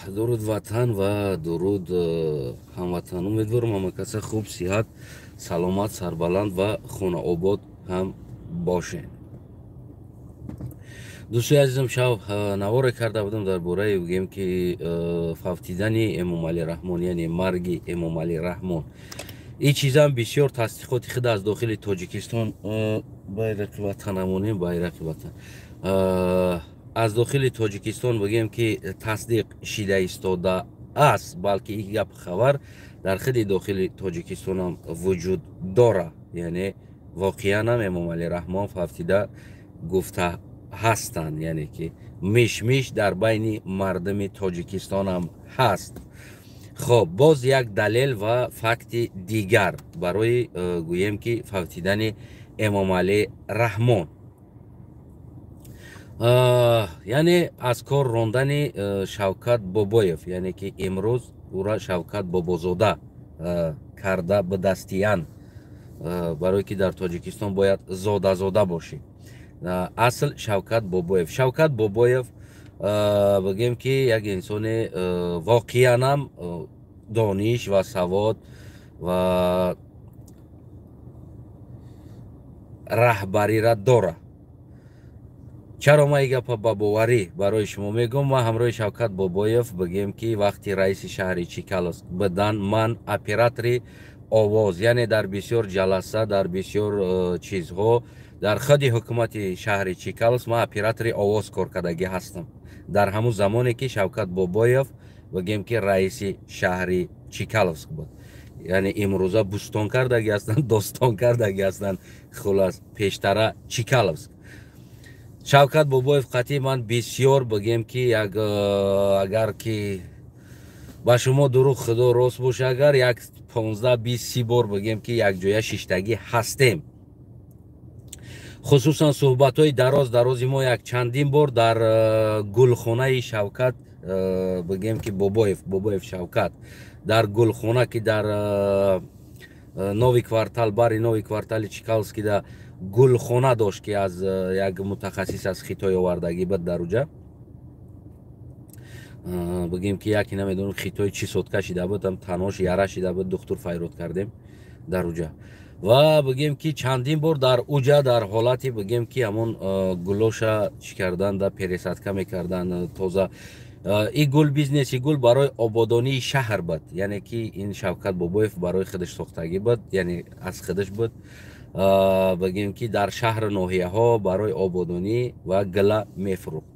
Дуруд ватан ва дуруд ҳамватан. Умедворам, ҳама каса хуб, сиҳат, саломат, сарбаланд ва хонаобод ҳам бошед. Дӯстои азизам, шав наворе карда будам дар бораи, бигем ки, фавтидани Эмомалӣ Раҳмон, яъне марги Эмомалӣ Раҳмон. Ин чизам бисёр тасдиқоти худ аз дохили Тоҷикистон, байрақи ватанамонем, байрақи ватан, аз дохили Тоҷикистон, бигем ки, тасдиқ шида истода аст, балки ин гап хабар дар худи дохили Тоҷикистонам вуҷуд дорад. Яъне воқеанам Эмомалӣ Раҳмон фавтида гуфта ҳастанд, яъне ки мишмиш дар байни мардуми Тоҷикистонам ҳаст. Хоб, боз як далел ва факти дигар барои, гӯем ки, фавтидани Эмомалӣ Раҳмон, яъне аз кор рондани Шавкат Бобоев, яъне ки имрӯз ӯра Шавкат Бобозода карда бидастиян, барое ки дар Тоҷикистон бояд зодазода бошӣ. Асл Шавкат Бобоев. Шавкат Бобоев, бигем ки, як инсони воқеанам дониш ва савод ва раҳбарира дорад. Чаро ман ин гапа ба боварӣ барои шумо мегӯм? Ман ҳамроҳи Шавкат Бобоев, бигем ки, вақти раиси шаҳри Чикаловск будан, ман оператори овоз, яъне дар бисёр ҷаласа, дар бисёр чизҳо дар худи ҳукумати шаҳри Чикаловск ман оператори овоз кор кардагӣ ҳастам дар ҳамун замоне ки Шавкат Бобоев, бигем ки, раиси шаҳри Чикаловск буд. Яъне имрӯза Бӯстон кардагӣ ҳастанд, Достон кардагӣ ҳастанд, хулас, пештара Чикаловск. Шавкат Бобоев қатъи ман бисёр, бигем ки, як агар ки ба шумо дурӯғ, худо рост боша, агар як 15, 20, 30 бор, бигем ки, якҷоя шиштагӣ ҳастем. Хусусан суҳбатҳои дароз дарози мо як чандин бор дар гулхонаи Шавкат, бигем ки, Бобоев, Бобоев Шавкат, дар гулхона, ки дар Новый квартал, бари Новый квартали Чикаловскида гулхона дошт, ки аз як мутахассис аз Хитой овардагӣ буд дар уҷа, бигем ки, яке намедонам хитой чӣ сотка шида буд, там танош яра шида буд, духтур файрод кардем дар уҷа. Ва, бигем ки, чандин бор дар уҷа дар ҳолати, бигем ки, ҳамон гулоша чӣ кардан да, пересадка мекардан тоза. И гул, бизнеси гул барои ободонии шаҳр буд, яъне ки ин Шавкат Бобоев барои худаш сохтагӣ буд, яъне аз худаш буд, бигем ки, дар шаҳру ноҳияҳо барои ободонӣ ва гила мефурӯхт.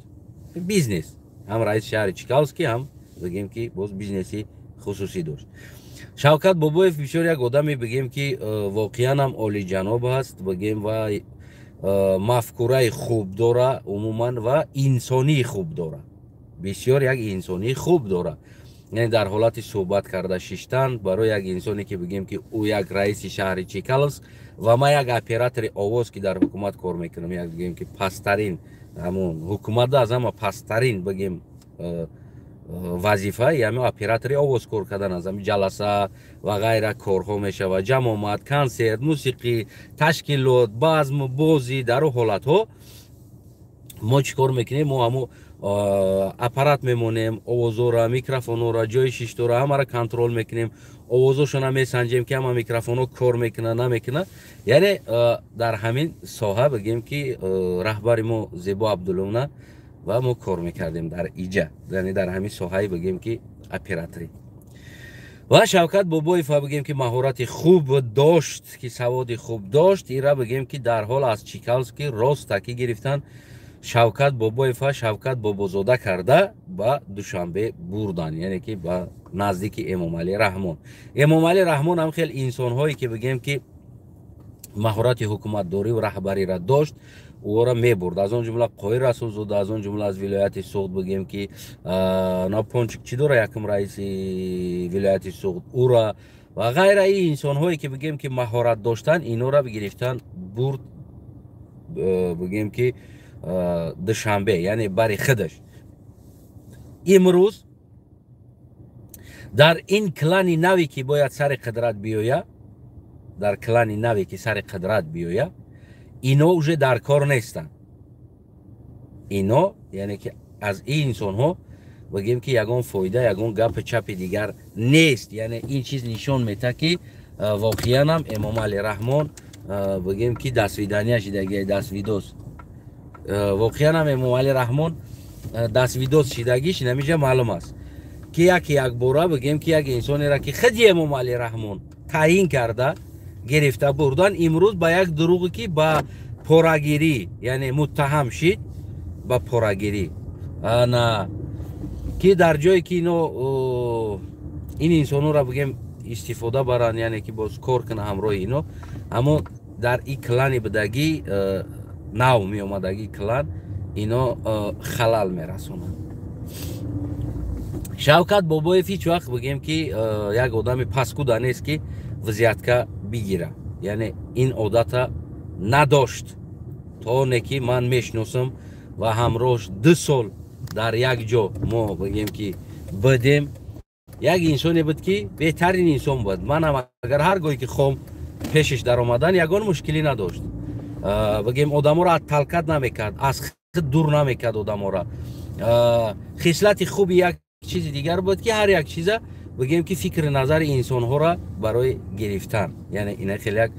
Бизнес ҳам раиси шаҳри Чикаловский, ҳам, бигем ки, боз бизнеси хусусӣ дошт. Шавкат Бобоев бисёр як одаме, бигем ки, воқеан ҳам олиҷаноб ҳаст, бигем, ва мафкураи хуб дора умуман ва инсонии хуб дора, бисёр як инсонии хуб дора. Яъне дар ҳолати суҳбат карда шиштан барои як инсоне ки, бигем ки, ӯ як раиси шаҳри Чикаловск ва ман як оператори овоз, ки дар ҳукумат кор мекунам, як, бигем ки, пасттарин, ҳамун ҳукуматда аз ҳама пасттарин, бигем, вазифа яъне оператори овоз кор кардан, аз ҳами ҷаласа ва ғайра корҳо мешавад, ҷамомад, консерт, мусиқӣ, ташкилот, базм, бозӣ. Дар ӯ ҳолатҳо мо чӣ кор мекунем? Мо ҳамо аппарат мемонем, овозҳоро, микрофонҳоро, ҷои шиштора, ҳамаро контрол мекунем, овозҳошона месанҷем, ки ҳама микрофонҳо кор мекунад, намекунад. Яъне дар ҳамин соҳа, бигем ки, раҳбари мо Зебо Абдулловна ва мо кор мекардем дар иҷа, яъне дар ҳамин соҳаи, бигем ки, операторӣ. Ва Шавкат Бобоев, бигем ки, маҳорати хуб дошт, ки саводи хуб дошт. Ира, бигем ки, дарҳол аз Чикаловский рост таки гирифтан, Шавкат Бобоева Шавкат Бобозода карда ба Душанбе бурдан, яъне ки ба наздики Эмомалӣ Раҳмон. Эмомалӣ Раҳмон ҳам хел инсонҳое ки, бигем ки, маҳорати ҳукуматдорию раҳбариро дошт, ӯро мебурд, аз он ҷумла Қоир Расулзода, аз он ҷумла аз вилояти Суғд, бигем ки, Напончик чӣ дора, якум раиси вилояти Суғд, ӯра ва ғайра. Ин инсонҳое ки, бигем ки, маҳорат доштанд, инора гирифтан бурд, бигем ки, Душанбе, яъне бари худаш. Имрӯз дар ин клани наве ки бояд сари қудрат биёя, дар клани наве ки сари қудрат биёя, ино уже дар кор нестанд. Ино, яъне ки аз ин инсонҳо Бигем, ки ягон фоида, ягон гапи чапи дигар нест. Яъне ин чиз нишон метаҳад, ки воқеанам Эмомалӣ Раҳмон, бигем, ки до свидания шидаги, дасвидос. Воқеанам Эмомалӣ Раҳмон дасвидос шидагиш инамиҷа маълум аст, ки яке якбора, бигем, ки як инсонеро, ки худи Эмомалӣ Раҳмон таъин карда, гирифта бурдан, имрӯз ба як дурӯғе, ки ба порагирӣ, яъне муттаҳам шид ба порагирӣ, на ки дар ҷое ки ино ин инсонҳоро, бигем, истифода баранд, яъне ки боз кор кунад ҳамроҳи ино. Аммо дар и клани будагӣ, нав меомадагӣ клан, ино халал мерасонанд. Шавкат Бобоев ҳеҷ вақт, бигем, ки як одами паскуда нест, ки взятка бигира, яъне ин одата надошт. То оне ки ман мешиносам ва ҳамроҳш 2 сол дар як ҷо мо, бигем, ки будем, як инсоне буд, ки беҳтарин инсон буд. Манам агар ҳар гоҳе ки хом пешаш даромадан, ягон мушкилӣ надошт. Бигем, одаморо отталкивать намекард, аз худ дур намекард одаморо. Хислати хуби як чизи дигар буд, ки ҳар як чиза, бигем, ки фикри назари инсонҳоро барои гирифтан, яъне ина хеле як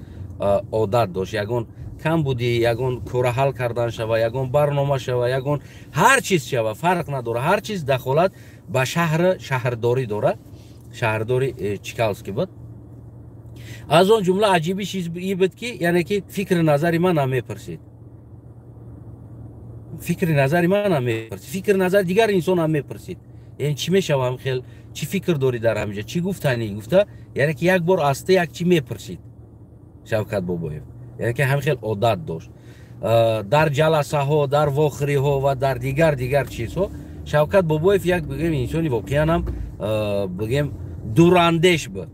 одат дошт. Ягон камбудӣ, ягон кора ҳал кардан шава, ягон барнома шава, ягон ҳар чиз шава, фарқ надора, ҳар чиз дахолат ба шаҳр, шаҳрдорӣ дорад. Шаҳрдори Чкаловский буд. Аз он ҷумла аҷиби чиз и буд, ки яъне ки фикри назари ман мепурсид, фикри назари ман мепурсид, фикри назари дигар инсон мепурсид. Яъне чӣ мешавам, хел чӣ фикр дорӣ дар ҳамиҷа, чӣ гуфтанӣ гуфта, яъне ки як бор аз ту як чӣ мепурсид Шавкат Бобоев. Яъне ки ҳамин хел одат дошт. Дар ҷаласаҳо, дар вохӯриҳо ва дар дигар чизҳо Шавкат Бобоев як, бигем, инсони воқеан ҳам, бигем, дурандеш буд.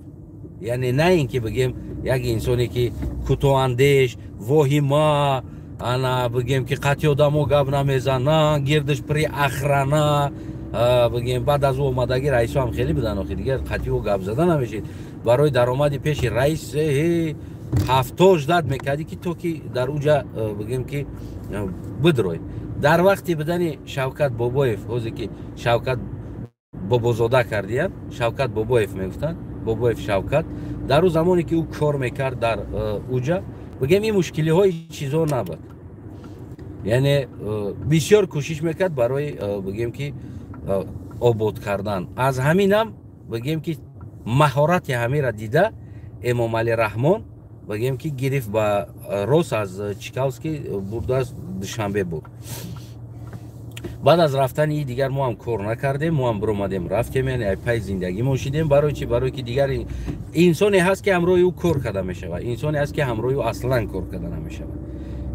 Яъне на ин ки, бигем, як инсоне ки кӯтоҳандеш, воҳима, ана, бигем, ки қатъи одамо гап намезана, гирдиш при охрана. Бигем, баъд аз ӯ омадагӣ раисо ҳам хеле будан, охи дигар қатъи ӯ гап зада намешид. Барои даромади пеши раис ҳафто ждать мекардӣ, ки то ки дар уҷа, бигем, ки бидрой. Дар вақти будани Шавкат Бобоев, ҳозе ки Шавкат Бобозода кардиянд, Шавкат Бобоев мегуфтанд, Бобоев Шавкат, дар ӯ замоне ки ӯ кор мекард дар уҷа, бигем, ин мушкилиҳои чизо набуд. Яъне бисёр кӯшиш мекард барои, бигем, ки обод кардан. Аз ҳаминам, бигем, ки маҳорати ҳамира дида Эмомалӣ Раҳмон, бигем, ки гирифт ба рост аз Чкаловский бурдааст, Душанбе буд. Баъд аз рафтани и дигар мо ҳам кор накардем, мо ҳам биромадем, рафтем, яъне пай зиндагимон шидем. Барои чи? Барое ки дигар инсоне ҳаст, ки ҳамроҳи ӯ кор карда мешавад, инсоне ҳаст, ки ҳамроҳи ӯ аслан кор карда намешавад,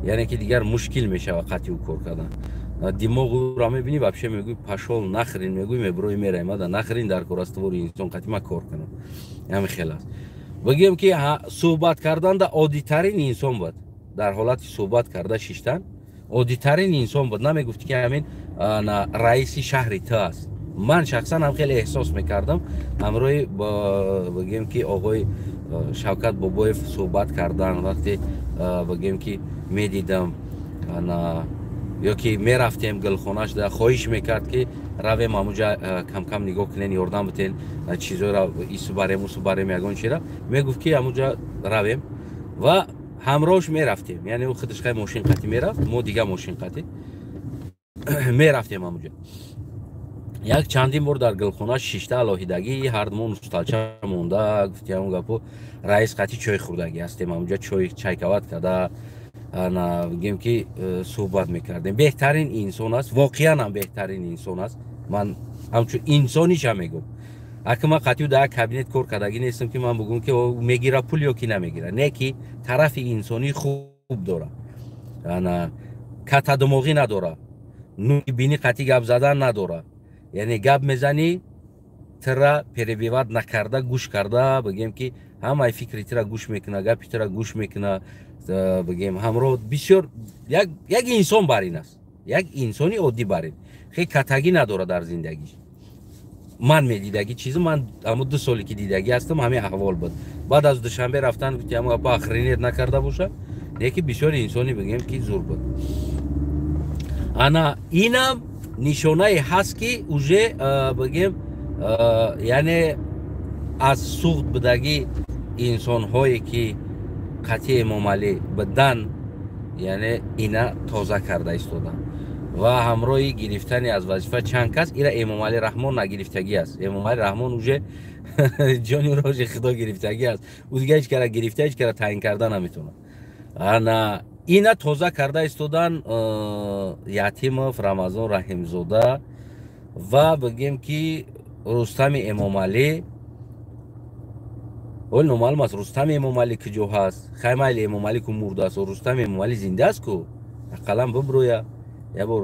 яъне ки дигар мушкил мешавад қатъи ӯ кор кардан. Димоғи ӯро мебинӣ, вообще мегӯй: «Пошёл нахрен», мегӯй, мебирои, мерай мада нахрен дар кор аст твори инсон қатъи ма кор кунам. Ҳамин хел аст. Бигем, ки суҳбат карданда оддитарин инсон буд. Дар ҳолати суҳбат карда шиштан оддитарин инсон буд. Намегуфт, ки ҳамин раиси шаҳри ту аст. Ман шахсан ҳам хеле эҳсос мекардам ҳамроҳи, бигем, ки оғои Шавкат Бобоев суҳбат кардан. Вақте, бигем, ки медидам ё ки мерафтем гулхонаш, хоҳиш мекард, ки равем ҳамуҷа, камкам нигоҳ кунен, ёрдам битен, чизоро ису барем, усу барем, ягон чира мегуфт, ки ҳамуҷа равем, ва ҳамроҳш мерафтем. Яъне ӯ худаш хай мошин қатӣ мерафт, мо дига мошин қатӣ мерафтем ҳамуҷа. Як чандин бор дар гулхона шишта, алоҳидагӣ, ҳардумон усталча монда, гуфти ҳамун гапу, раис қатӣ чой хӯрдагӣ ҳастем ҳамуҷа, чой чайкават карда, бигем, ки суҳбат мекардем. Беҳтарин инсон аст, воқеан ҳам беҳтарин инсон аст. Ман ҳамчун инсониша мегӯм. Ака, ман қатъи дар як кабинет кор кардагӣ нестам, ки ман бигӯм, ки мегира пул ё ки намегира. Не, ки тарафи инсонӣ хуб дора, катадумоғӣ надора, нуки бини қатъи гап задан надора. Яъне гап мезанӣ, тира перебивать накарда, гӯш карда, бигем, ки ҳамаи фикри тира гӯш мекуна, гапи тира гӯш мекуна. Бигем, ҳамроҳ бисёр як инсон бар ин аст, як инсони оддӣ бар ин, хеле катагӣ надорад дар зиндагиш. Ман медидагӣ чизи ман, ҳамо 2 соле ки дидагӣ ҳастам, ҳамин аҳвол буд. Баъд аз Душанбе рафтан, гуфти ҳамо гапа, охренеть накарда боша, леки бисёри инсони, бигем, ки зур буд. Ана инам. Нишонае ҳаст, ки уже бигем, яъне аз Суғд будагӣ инсонҳое, ки қатъи Эмомалӣ будан, яъне ина тоза карда истоданд ва ҳамроҳи гирифтани аз вазифа чанд кас ира Эмомалӣ Раҳмон нагирифтагӣ аст. Эмомалӣ Раҳмон уже ҷони рожи худо гирифтагӣ аст, ӯ дига ҳеҷ кара гирифта, ҳеҷ кара таъин карда наметавонад. Ана ина тоза карда истодан Ятимов, Рамазон Раҳимзода ва бигем, ки Рустами Эмомалӣ. Ҳол номаълум аст, Рустами Эмомалӣ куҷо ҳаст. Хай, майли, Эмомалӣ ку мурдааст, Рустами Эмомалӣ зинда аст ку, ақаллан биброя, як бор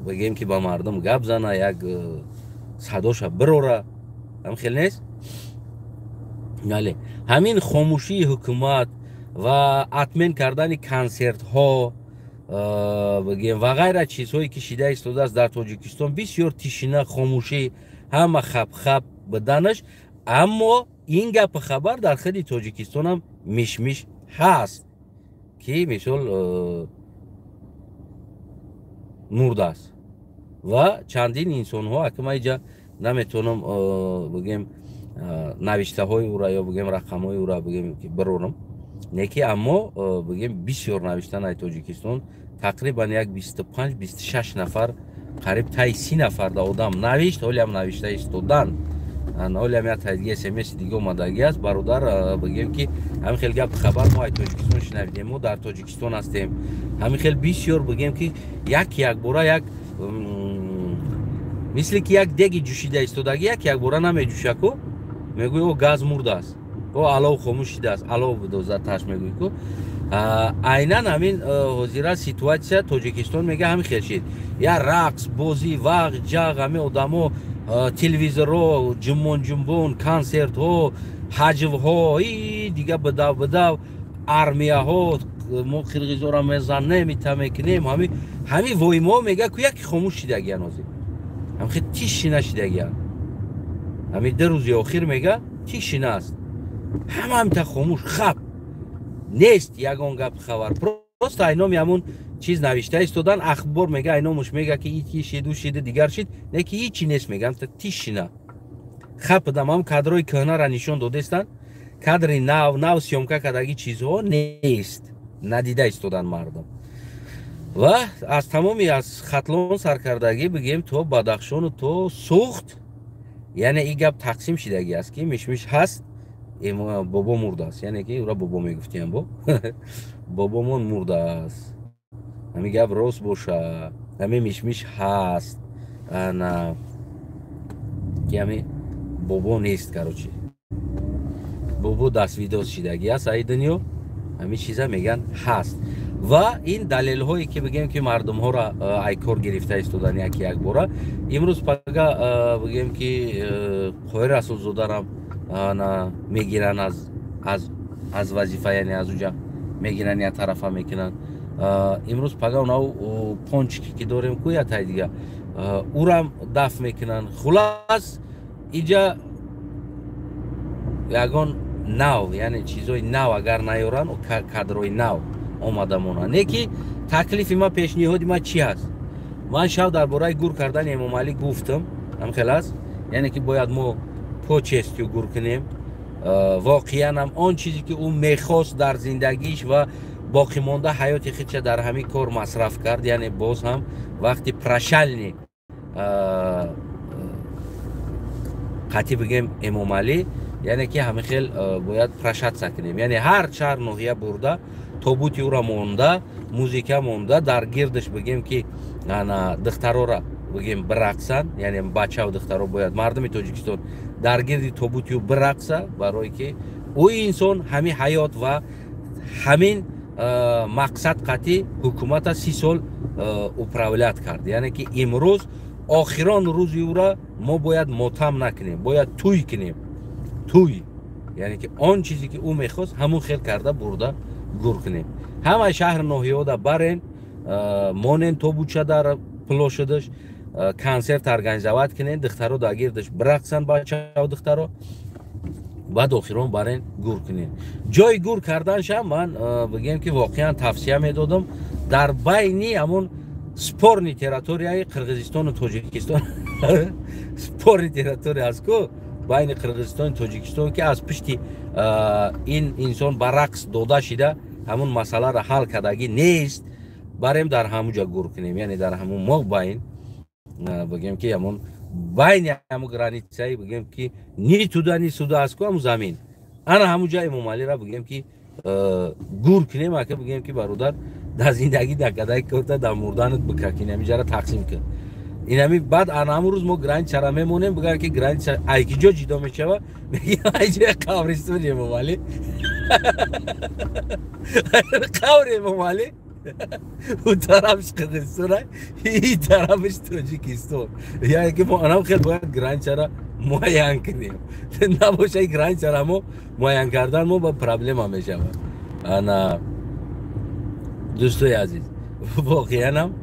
бигем, ки ба мардум гап зана, як садоша бирора. Ҳам хел нест? Бале, ҳамин хомӯшии ҳукумат ва отмен кардани консертҳо, бигем, ва ғайра чизҳое, ки шида истодааст дар Тоҷикистон, бисёр тишина, хомӯшӣ, ҳама хабхаб буданаш. Аммо ин гапи хабар дар худи Тоҷикистонам мишмиш ҳаст, ки мисол мурдааст ва чандин инсонҳо. Ака, ман иҷа наметавонам, бигем, навиштаҳои ӯра ё, бигем, рақамҳои ӯра, бигем, ки бирорам, не ки, аммо, бигем, бисёр навиштан ай Тоҷикистон, тақрибан як 25, 26 нафар, қариб таи 30 нафар да одам навишт. Ҳолиам навишта истодан, ҳолиам як таи смс дига омадагӣ аст. Бародар, бигем, ки ҳамин хел гапи хабар мо ай Тоҷикистон шунавидем, мо дар Тоҷикистон ҳастем. Ҳамин хел бисёр, бигем, ки як якбора, як мисли ки як деги ҷӯшида истодагӣ, як якбора намеҷӯша ку, мегӯй: «О, газ мурдааст, о, алов хомӯш шидааст, алов бидоза таш», мегӯй ку. Айнан ҳамин ҳозира ситуация Тоҷикистон, мега, ҳамин хел шид: я рақс, бозӣ, вағ ҷағ, ҳамин одамо, телевизорҳо ҷумбон ҷумбон, консертҳо, ҳаҷвҳо, и дига бидав бидав, армияҳо, мо қирғизоро мезанем, ита мекунем, ҳамин воимаҳо, мега ку, яке хомӯш шидагиян. Ҳозир ҳамхе тишина шидагиян. Ҳамин 2 рӯзи охир, мега, тишина аст, ҳама ҳамита хомӯш, хаб нест, ягон гап хабар. Просто айноми ҳамун чиз навишта истодан, ахбор, мега, айномуш, мега, ки ити шиду шиду дигар шид, не ки ҳичи нест, мега, тишина, хапдам. Ҳам кадрои кӯҳнара нишон додестанд, кадри нав нав съёмка кардаги чизҳо нест, надида истодан мардум. Ва аз тамоми, аз Хатлон саркардагӣ, бигем, то Бадахшону то Суғд, яъне ин гап тақсим шидагӣ аст, ки мишмиш ҳаст, бобо мурдааст, яъне ки ӯра бобо мегуфтиям, бо бобомон мурдааст. Ҳамин гап рост боша, ҳамин мишмиш ҳаст, ана ки ҳамин бобо нест. Короче, бобо даствидоз шидагӣ аст аи дунё. Ҳамин чиза, меган, ҳаст. Ва ин далелҳое, ки, бигем, ки мардумҳоро ай кор гирифта истодан яки якбора, имрӯз пага, бигем, ки Қоҳир Расулзодарам мегиранд аз вазифа, яъне аз уҷа мегиранд, як тарафа мекунанд. Имрӯз пага унав пончики, ки дорем ку, я тай дига, урам дафт мекунанд. Хулас, иҷа ягон нав, яъне чизҳои нав агар наёранд, кадрои нав омада монанд. Не ки таклифи ма, пешниҳоди ма чӣ ҳаст? Ман шав дар бораи гур кардани Эмомалӣ гуфтам, ҳамхел аст, яъне ки бояд мо по честью гур кунем. Воқеан ҳам он чизе, ки ӯ мехост дар зиндагиш ва боқимонда ҳаёти худша дар ҳамин кор масраф кард, яъне боз ҳам вақти прощальный қатъи, бигем, Эмомалӣ, яъне ки ҳамин хел бояд прощаться кунем, яъне ҳар шаҳр, ноҳия бурда, тобути ӯра монда, музика монда, дар гирдаш, бигем, ки ана духтарора, бигем, бирақсанд, яъне бачаву духтаро бояд мардуми Тоҷикистон дар гирди тобути ӯ бирақса, барое ки ӯ инсон ҳамин ҳаёт ва ҳамин мақсад қатъи ҳукумата 30 сол управлять кард. Яъне ки имрӯз охирон рӯзи ӯра мо бояд мотам накунем, бояд тӯй кунем, тӯй, яъне ки он чизе, ки ӯ мехост, ҳамун хел карда бурда гур кунем, ҳамаи шаҳр ноҳияҳода барен монен, тобуча дар площадаш консерт организовать кунен, духтаро дар гирдаш бирақсанд, бачаву духтаро, баъд охирон барен гур кунен. Ҷои гур карданшам ман, бигем, ки воқеан тавсия медодам дар байни ҳамун Спорный территорияи Қирғизистону Тоҷикистон, спорный территория аст ку байни Қирғизистону Тоҷикистон, ки аз пишти ин инсон ба рақс дода шида, ҳамун масъаларо ҳал кардагӣ нест. Барем дар ҳамун ҷа гур кунем, яъне дар ҳамун мо байн бигем, ки ҳамун байни ҳамун границаи, бигем, ки ни туда, ни сюда аст ку ҳамун замин, ана ҳамун ҷа Эмомалиро, бигем, ки гур кунем. Ака, бигем, ки бародар, дар зиндагӣ накардаи корта дар мурданат бикакин, ҳаминҷара тақсим кун. Инами баъд ана ҳамун рӯз мо границара мемонем, бигӯям, ки граница ай ки ҷо ҷидо мешава, мегӯям, ай ҷои қабристони Эмомалӣ, қабри Эмомалӣ, у тарафш Қирғизистон, и тарафш Тоҷикистон. Яъне ки мо анам хел бояд границара муайян кунем. Набоша, и границара мо муайян кардан мо ба проблема мешавад. Ана, дӯстои азиз, воқеанам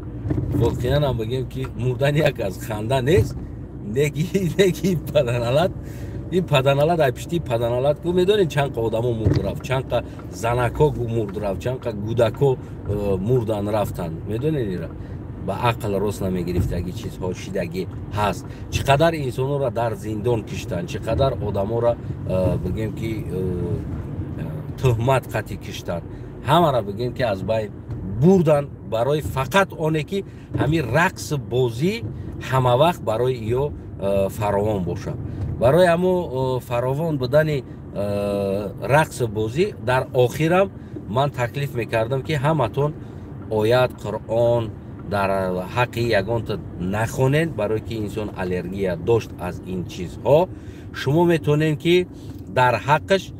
бигем, ки мурдани як аз ханда нест. Неки паданалат, ин паданалат, ай пишти паданалат ку медонед, чанд қа одамо мурд рафт, чанд қа занако мурд рафт, чанд қа гудако мурдан рафтанд. Медонед, ира ба ақл рост намегирифтаги чизҳо шидагӣ ҳаст. Чӣ қадар инсонҳоро дар зиндон киштанд, чӣ қадар одаморо, бигем, ки тӯҳмат қатъи киштанд, ҳамаро, бигем, ки аз байн бурдан, барои фақат оне ки ҳамин рақс бозӣ ҳама вақт барои ё фаровон бошад. Барои ҳамо фаровон будани рақсу бозӣ, дар охирам ман таклиф мекардам, ки ҳаматон оят Қуръон дар ҳаққи ягонта нахонен, барое ки инсон аллергия дошт аз ин чизҳо. Шумо метавонед, ки дар ҳаққаш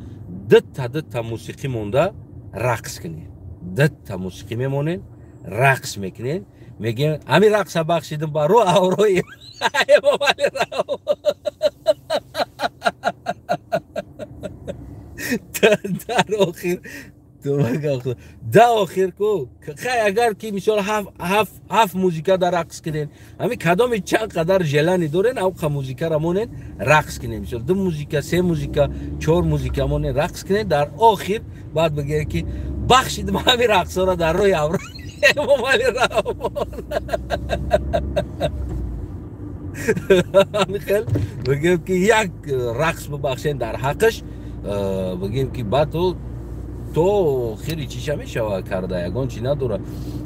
дитта дитта мусиқӣ монда рақс кунед. Дитта мусиқӣ мемонед, рақс мекунед, мегӯем, ҳамин рақса бахшидим ба рӯ аврои Эмомали Раҳмон. Дар охир, да охир ку хай, агар ки мисол ҳафт музика дар рақс кунен, ҳамин кадоми чанд қадар желание дорен, авқа музикара монен, рақс кунен. Мисол, ду музика, се музика, чор музика монен, рақс кунен. Дар охир баъд бигӯед, ки бахшидим ҳамин рақсҳоро дар рӯи авро Эмомали Раҳмон. Ҳамин хел бигӯем, ки як рақс бибахшем дар ҳаққаш, бигӯем, ки баъд то охири чиша мешава карда, ягон чи надора.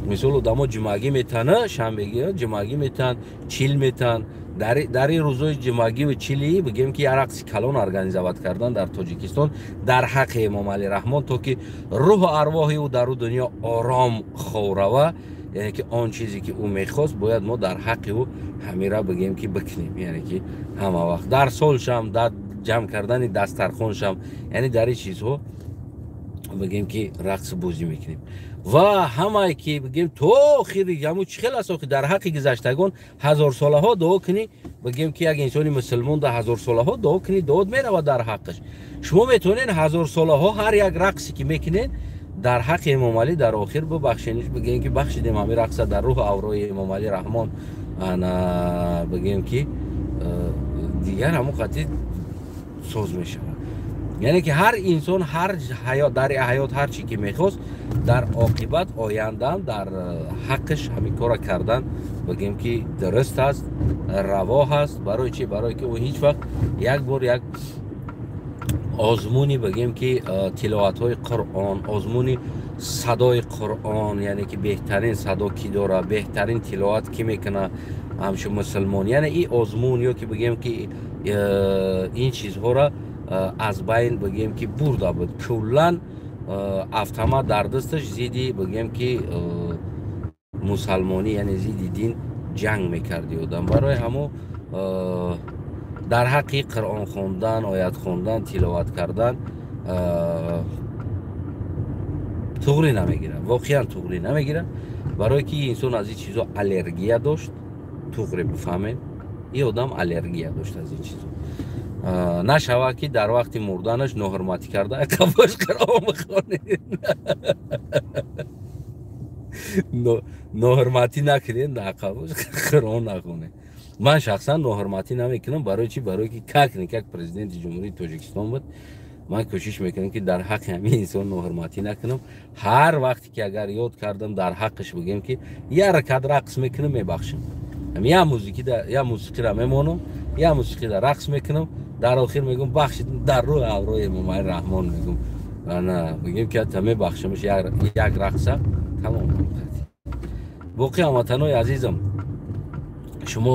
Мисол, одамо ҷумъагӣ метана, шанбегӣ ҷумъагӣ метан, чил метан. Дар ин рӯзои ҷумъагиву чилӣ, бигем, ки як рақси калон организовать кардан дар Тоҷикистон дар ҳаққи Эмомалӣ Раҳмон, то ки рӯҳу арвоҳи ӯ дар ӯ дунё ором ховрава. Яъне ки он чизе ки ӯ мехост, бояд мо дар ҳаққи ӯ ҳамира, бигем, ки бикунем. Яъне ки ҳама вақт дар солшам, дар ҷамъ кардани дастархоншам, яъне дар ин чизҳо, бигем, ки рақс бозӣ мекунем. Ва ҳамае ки, бигем, то охири ҳамун чӣ хел аст, охи дар ҳаққи гузаштагон ҳазорсолаҳо дуо кунӣ, бигем, ки як инсони мусулмон да ҳазорсолаҳо дуо кунӣ, дуот меравад дар ҳаққаш. Шумо метавонед ҳазорсолаҳо ҳар як рақсе ки мекунед дар ҳаққи Эмомалӣ, дар охир бибахшениш, бигем, ки бахшидем ҳамин рақса дар рӯҳу аврои Эмомалӣ Раҳмон. Ана, бигем, ки дигар ҳамун қатъи соз мешавад. Яъне ки ҳар инсон ҳар ҳаёт, дар ҳаёт ҳар чӣ ки мехост, дар оқибат ояндаам дар ҳаққаш ҳамин кора кардан, бигем, ки дуруст аст, раво ҳаст. Барои чӣ? Барое ки ӯ ҳеҷ вақт як бор як озмуни, бигем, ки тиловатҳои Қуръон, озмуни садои Қуръон, яъне ки беҳтарин садо кӣ дора, беҳтарин тиловат кӣ мекуна ҳамчун мусулмон, яъне ин озмун ё ки, бигем, ки ин чизҳоро аз байн, бигем, ки бурда буд куллан, автомат дар дасташ, зидди, бигем, ки мусалмонӣ, яъне зидди дин ҷанг мекарди одам. Барои ҳамо дар ҳаққи Қуръон хондан, оят хондан, тиловат кардан туғрӣ намегирад, воқеан туғрӣ намегирад, барое ки инсон аз ин чизо аллергия дошт. Туғрӣ бифаҳмед, ин одам аллергия дошт аз ин чизо. Нашавад, ки дар вақти мурданаш ноҳурматӣ карда, қафош Қуръон бихонед. Ноҳурматӣ накунед, қафош Қуръон нахонед. Ман шахсан ноҳурматӣ намекунам. Барои чӣ? Барое ки как никак президенти Ҷумҳурии Тоҷикистон буд. Ман кӯшиш мекунам, ки дар ҳаққи ҳамин инсон ноҳурматӣ накунам. Ҳар вақте ки агар ёд кардам, дар ҳаққиш бигем, ки як ракат рақс мекунам, мебахшам. Я музикида, я мусиқира мемонам, я мусиқида рақс мекунам, дар охир мегӯм: «Бахшид». Дар рӯи аврои Эмомалӣ Раҳмон мегӯм, ана бигем, ки ҳатта мебахшамш як рақса, тамом. Боқӣ, ҳамватанои азизам, шумо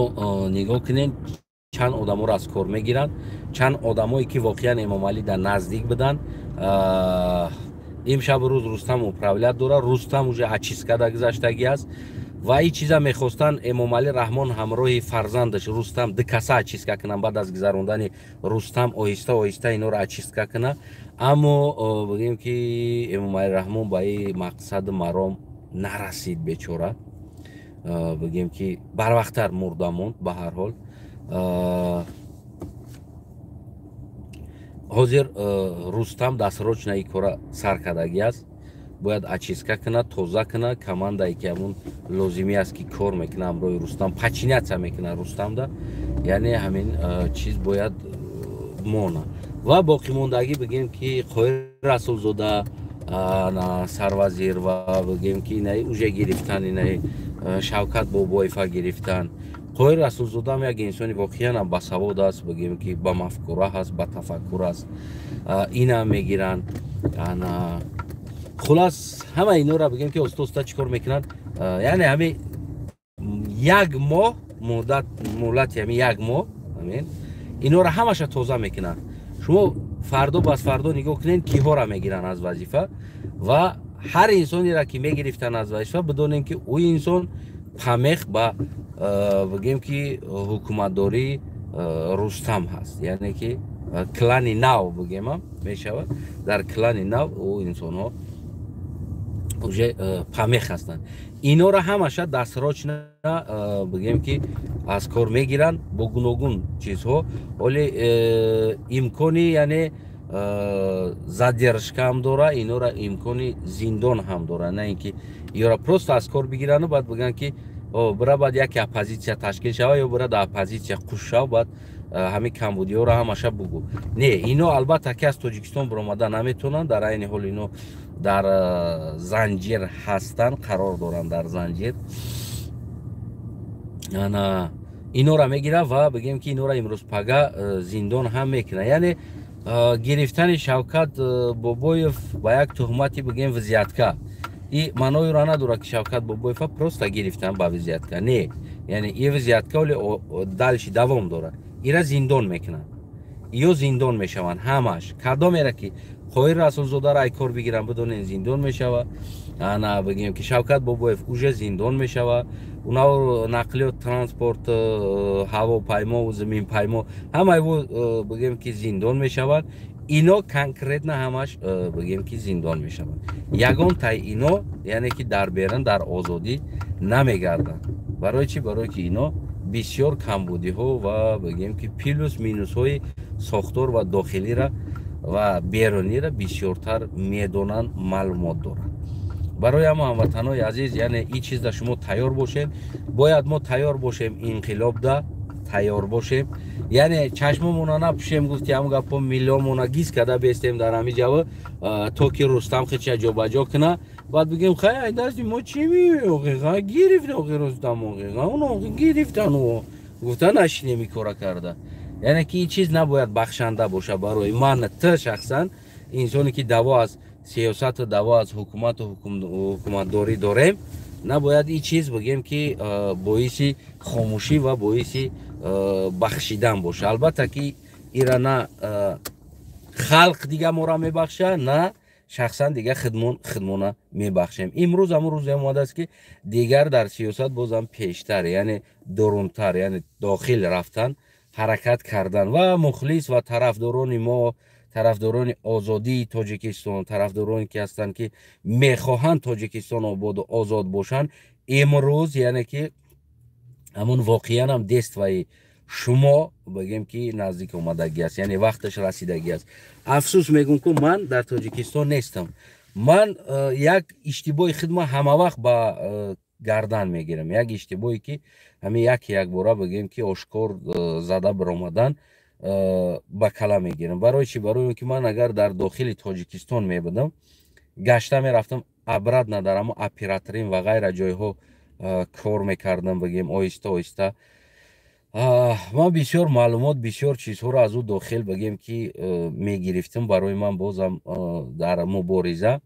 нигоҳ кунед, чанд одаморо аз кор мегиранд, чанд одамое ки воқеан Эмомалӣ дар наздик буданд. Имшабу рӯз Рустам управлять дорад. Рустам уже очистка да гузаштагӣ аст ва ин чиза мехостанд Эмомалӣ Раҳмон ҳамроҳи фарзандаш Рустам дукаса очистка кунанд. Баъд аз гузарондани Рустам оҳиста оҳиста инҳоро очистка кунад. Аммо бигем, ки Эмомалӣ Раҳмон ба ин мақсаду маром нарасид, бечора, бигем, ки барвақттар мурда монд. Ба ҳар ҳол, ҳозир Рустам дастрочна ин кора сар кардагӣ аст. Бояд очистка кунад, тоза кунад. Командае ки ҳамун лозимӣ аст, ки кор мекунад ҳамроҳи Рустам, подчиняться мекунад Рустамда, яъне ҳамин чиз бояд мона. Ва боқимондагӣ, бигем, ки Қоҳир Расулзода сарвазир ва бигем, ки инаи уже гирифтан, инаи Шавкат Бобоева гирифтан. Қоҳир Расулзодаам як инсони воқеанам басавод аст, бигем, ки ба мафкура ҳаст, ба тафаккур аст, инам мегиранд. Хулас, ҳама инора, бигем, ки оста оста чӣ кор мекунанд. Яъне ҳами як моҳ муддат, муҳлати ҳами як моҳ, амин, инора ҳамаша тоза мекунанд. Шумо фардо, бас фардо нигоҳ кунед, киҳора мегиранд аз вазифа. Ва ҳар инсонеро ки мегирифтанд аз вазифа, бидонем, ки ӯ инсон помеха ба, бигем, ки ҳукуматдории Рустам ҳаст, яъне ки клани нав, бигемам мешавад, дар клани нав ӯ инсонҳо уже помеха ҳастанд. Инора ҳамаша дастрочна, бигем, ки аз кор мегиранд бо гуногун чизҳо. Оле имкони, яъне задержка ҳам дора, инора имкони зиндон ҳам дора. На ин ки ёра просто аз кор бигирану баъд бигӯянд, ки бира, баъд яке оппозитсия ташкил шава ё бира дар оппозитсия қуш шав, баъд ҳамин камбудиҳоро ҳамаша бугӯ. Не, ино албатта ки аз Тоҷикистон биромада наметавонанд. Дар айни ҳол ино дар занҷир ҳастанд, қарор доранд дар занҷир. Ана инора мегирад ва бигем, ки инора имрӯз пага зиндон ҳам мекунад. Яъне гирифтани Шавкат Бобоев ба як туҳмати, бигем, взятка, и маъноеро надорад, ки Шавкат Бобоева просто гирифтан ба взятка. Не, яъне и взятка оле дальше давом дорад, ира зиндон мекунанд, ё зиндон мешаванд ҳамаш. Кадомера ки Қоҳир Расулзодаро ай кор бигиранд, бидонен, зиндон мешава. Ана бигем, ки Шавкат Бобоев уже зиндон мешава. Унао нақлиёт, транспорт, ҳавопаймо, заминпаймо, ҳамаи ӯ, бигем, ки зиндон мешаванд. Ино конкретно ҳамаш, бигем, ки зиндон мешаванд. Ягон тай ино, яъне ки дар берун, дар озодӣ намегарданд. Барои чӣ? Барое ки ино бисёр камбудиҳо ва, бигем, ки плюс минусҳои сохтор ва дохилира ва берунира бисёртар медонанд, маълумот доранд. Барои ҳама ҳамватанои азиз, яъне ин чизда шумо тайёр бошед. Бояд мо тайёр бошем, инқилобда тайёр бошем, яъне чашмомона напӯшем, гуфти ҳам гапо, миллиомона гиз карда бестем дар ҳами ҷаво, то ки Рустам хича ҷобаҷо куна. Баъд бигем: «Хай, ай дасти мо чӣ меоқи гирифт, охи Рустам, охи гирифтан», гуфта нашинем. И кора карда, яъне ки ин чиз набояд бахшанда боша барои ман, т шахсан инсоне ки даъво аз сиёсату даъво аз ҳукумату ҳукуматдорӣ дорем. Набояд ин чиз, бигем, ки боиси хомӯшӣ ва боиси бахшидан боша. Албатта ки ира на халқ дига моро мебахша, на шахсан дига хидмон хидмона мебахшем. Имрӯз ҳамон рӯзе омадааст, ки дигар дар сиёсат бозам пештар, яъне дурунтар, яъне дохил рафтан, ҳаракат кардан. Ва мухлис ва тарафдорони мо, тарафдорони озодии Тоҷикистон, тарафдороне ки ҳастанд, ки мехоҳанд Тоҷикистон ободу озод бошанд, имрӯз, яъне ки ҳамон воқеан ҳам действияи шумо, бигем, ки наздик омадагӣ аст, яъне вақташ расидагӣ аст. Афсӯс мегӯм, ку ман дар Тоҷикистон нестам. Ман як иштибоҳи хидма ҳамавақт ба гардан мегирам, як иштибоҳе ки ҳамин яке якбора, бигем, ки ошкор зада баромадан. Ба кала мегирам. Барои чӣ? Барои он ки ман агар дар дохили Тоҷикистон мебудам, гашта мерафтам, обратно дар ҳамо операторим ва ғайра ҷойҳо кор мекардам. Бигем, оҳиста оҳиста ман бисёр маълумот, бисёр чизҳоро аз ӯ дохил, бигем ки, мегирифтам. Барои ман бозам дар мубориза,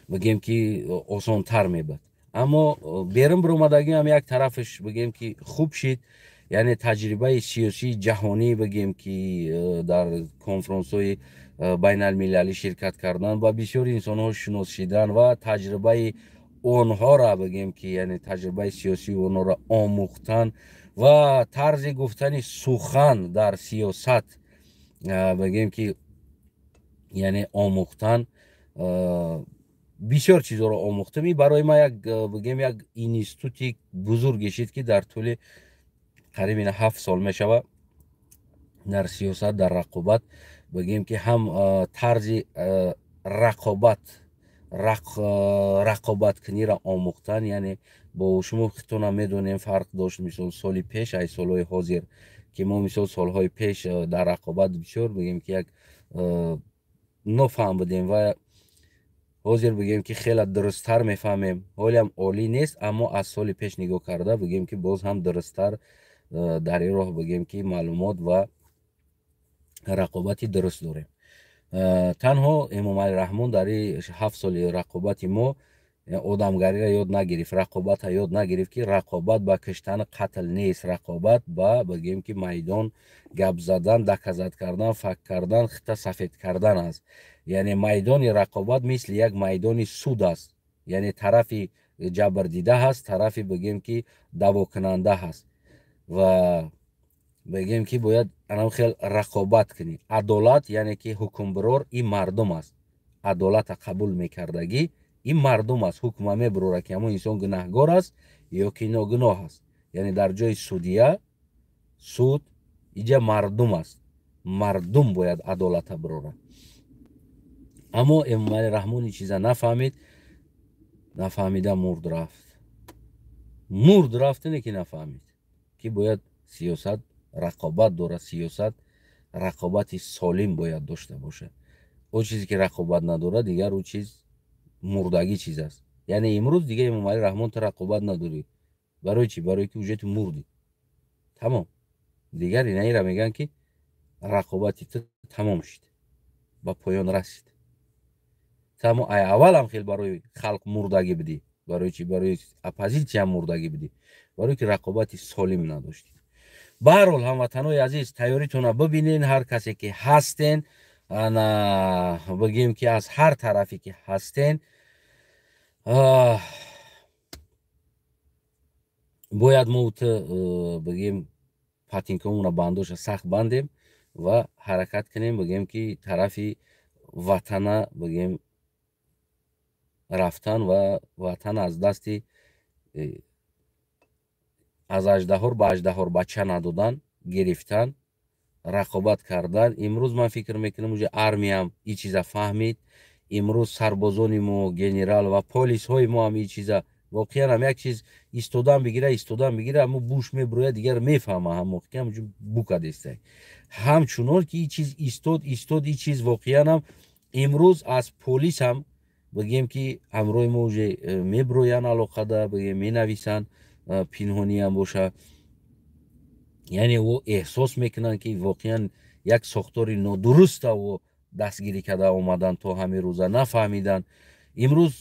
бигем ки, осонтар мебуд. Аммо берун биромадагиам як тарафаш, бигем ки, хуб шид, яъне таҷрибаи сиёсии ҷаҳонӣ, бигем ки, дар конфронсҳои байналмилалӣ ширкат кардан ва бисёри инсонҳо шинос шидан ва таҷрибаи онҳоро, бигем ки, яъне таҷрибаи сиёсии онҳоро омӯхтан ва тарзи гуфтани сухан дар сиёсат, бигем ки, яъне омӯхтан, бисёр чизҳоро омӯхтам. И барои ман як, бигем, як институти бузурге шид, ки дар тӯли қариб ина 7 сол мешавад дар сиёсат, дар рақобат, бигем ки, ҳам тарзи рақобаткуниро омӯхтан. Яъне бо шумо худтонам медонем, фарқ дошт, мисол, соли пеш ай солҳои ҳозир, ки мо, мисол, солҳои пеш дар рақобат бисёр, бигем ки, як нофаҳм будем ва ҳозир, бигем ки, хеле дурусттар мефаҳмем. Ҳолиам олӣ нест, аммо аз соли пеш нигоҳ карда, бигем ки, боз ҳам дурусттар дар ин роҳ, бигем ки, маълумот ва рақобати дуруст дорем. Танҳо Эмомалӣ Раҳмон дар ин 7 соли рақобати мо одамгариро ёд нагирифт, рақобатро ёд нагирифт, ки рақобат ба киштани қатл нест. Рақобат ба, бигем ки, майдон гап задан, доказать кардан, факт кардан, хита сафед кардан аст. Яъне майдони рақобат мисли як майдони суд аст, яъне тарафи ҷабрдида ҳаст, тарафи, бигем ки, даъвокунанда ҳаст ва, бигем ки, бояд анам хел рақобат кунӣ. Адолат, яъне ки ҳукмбирор ин мардум аст, адолата қабул мекардагӣ ин мардум аст. Ҳукма мебурора, ки ҳамон инсон гунаҳгор аст ё ки ногуноҳ аст. Яъне дар ҷои судья, суд иҷа мардум аст, мардум бояд адолата бирорад. Аммо Эмомалӣ Раҳмон ин чиза нафаҳмид. Нафаҳмида мурд, рафт, мурд, рафтане ки нафаҳмид, ки бояд сиёсат рақобат дорад, сиёсат рақобати солим бояд дошта бошад. Он чизе ки рақобат надорад, дигар ӯ чиз мурдагӣ чиз аст. Яъне имрӯз дига, Эмомалӣ Раҳмон, ту рақобат надорӣ. Барои чӣ? Барое ки уже ту мурдӣ, тамом. Дигар инаира мегӯянд, ки рақобати ту тамом шуд, ба поён расид. Тамо ай аввалам хел барои халқ мурдагӣ будӣ. Барои чӣ? Барои оппозитсиям мурдагӣ будӣ, барое ки рақобати солим надоштӣ. Баҳарҳол, ҳамватанои азиз, тайёритона бибинен. Ҳар касе ки ҳастен, ана, бигем ки, аз ҳар тарафе ки ҳастен, бояд мо ту, бигем, патинкомона бандоша сахт бандем ва ҳаракат кунем, бигем ки, тарафи ватана, бигем, рафтан ва ватан аз дасти аз аждаҳор ба аждаҳорбача надодан, гирифтан, рақобат кардан. Имрӯз ман фикр мекунам, уже армиям ин чиза фаҳмид. Имрӯз сарбозони мо, генерал ва полисҳои мо ҳам ин чиза воқеан ҳам як чиз истодан бигира, истодан бигира, ҳамо буш мебурояд, дигар мефаҳма ҳамо ки ҳамҷу букадестай. Ҳамчунон ки ин чиз истод, истод, ин чиз воқеан ҳам имрӯз аз полис ҳам, бигем ки, ҳамроҳи мо уже мебироянд, алоқада, бигем, менависанд, пинҳониам боша. Яъне ӯ эҳсос мекунанд, ки воқеан як сохтори нодуруста ӯ дастгирӣ карда омаданд, то ҳамин рӯза нафаҳмиданд. Имрӯз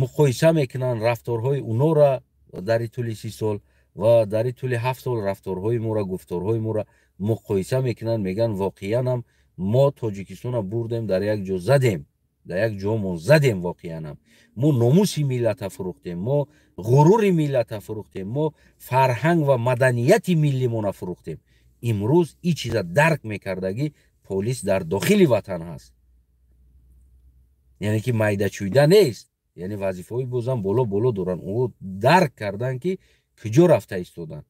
муқоиса мекунанд рафторҳои унора дари тӯли 30 сол ва дари тӯли 7 сол, рафторҳои моро, гуфторҳои моро муқоиса мекунанд. Мегӯянд, воқеанам мо Тоҷикистонро бурдем, дар як ҷо задем, дар як ҷомон задем. Воқеанам мо номуси миллата фурӯхтем, мо ғурури миллата фурӯхтем, мо фарҳанг ва маданияти миллимона фурӯхтем. Имрӯз ин чиза дарк мекардагӣ полис дар дохили ватан ҳаст, яъне ки майдачӯйда нест, яъне вазифаҳои бозам боло боло доранд. Ӯ дарк карданд, ки куҷо рафта истоданд.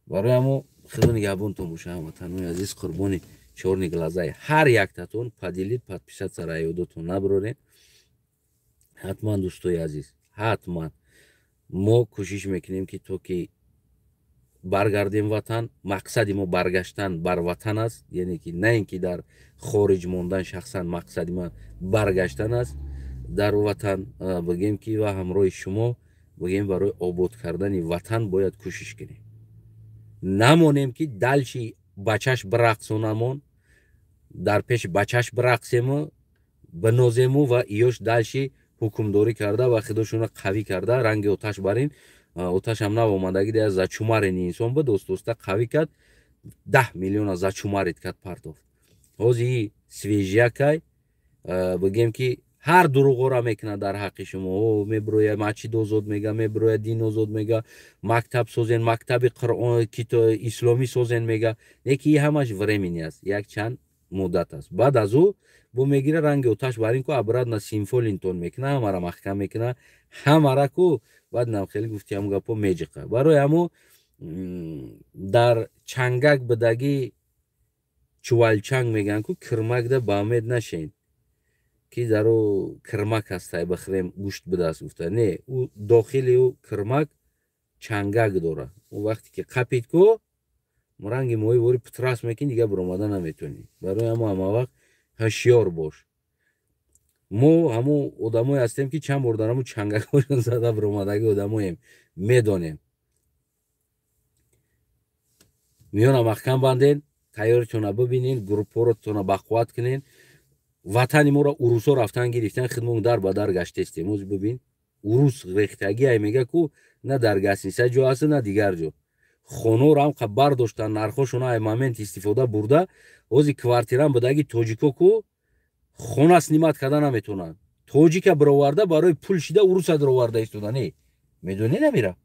Барои ҳамо худо нигаҳбонтон боша, ҳамватанои азиз. Қурбони чёрный глазаи ҳар яктатон. Поделить, подписаться раёдотон набароред ҳатман. Дӯстои азиз, ҳатман мо кӯшиш мекунем, ки то ки Баргардем ватан. Мақсади мо баргаштан бар ватан аст, яъне ки на ин ки дар хориҷ мондан. Шахсан мақсади ман баргаштан аст дар ватан, бигем ки, ва ҳамроҳи шумо, бигем, барои обод кардани ватан бояд кӯшиш кунем. Намонем ки дальше бачаш бирақсонамон, дар пеши бачаш бирақсему, бинозему ва иёш дальше ҳукмдорӣ карда ва худошона қавӣ карда, ранги оташ барин. Оташам нав омадагӣ да зачумарени инсон буд, оста-оста қавӣ кард, 10 миллиона зачумарить кард, партофт. Ҳозир свежакай, бигем ки, ҳар дурӯғора мекунад дар ҳаққи шумо. Мебирояд, масҷид озод мега, мебирояд, дин озод мега, мактаб созен, мактаби қуръон исломӣ созен мега. Леки и ҳамаш временный аст, як чанд муддат аст. Баъд аз ӯ бо мегира, ранги оташ барин ку, обратно симфолинтон мекуна, ҳамара маҳкам мекуна, ҳамара ку. Баъд нам хеле гуфти, ҳамн гапо меҷиқа. Барои ҳамо дар чангак бидагӣ чувалчанг мегӯянд ку, кирмакда баумед нашен, ки дар ӯ кирмак ҳастай, бихӯрем, гӯшт бидааст гуфта. Не, ӯ дохили ӯ кирмак чангак дорад. Ӯ вақте ки қапид ку, ранги моҳи вори путрас мекунӣ, дигар биромада наметавонӣ. Барои ҳамо ҳама вақт ҳушёр бош. Мо ҳамун одамое ҳастем, ки чанд бор дар ҳамун чангакҳошон зада биромадаги одамоем, медонем. Миёна маҳкам банден, тайёритона бибинен, группҳоротона бақувват кунен. Ватани моро урусо рафтан гирифтан, хидмон дар ба дар гаштестем. Ози бибин, урус рехтагиай мега ку, на дар гостиница ҷо аст, на дигар ҷо. Хонаро ҳам бардоштан, нархошона ай момент истифода бурда. Ози квартирам будаги тоҷико ку, хона снимать карда наметавонанд. Тоҷика бироварда, барои пул шида уруса дароварда истода. Не медонӣ, намира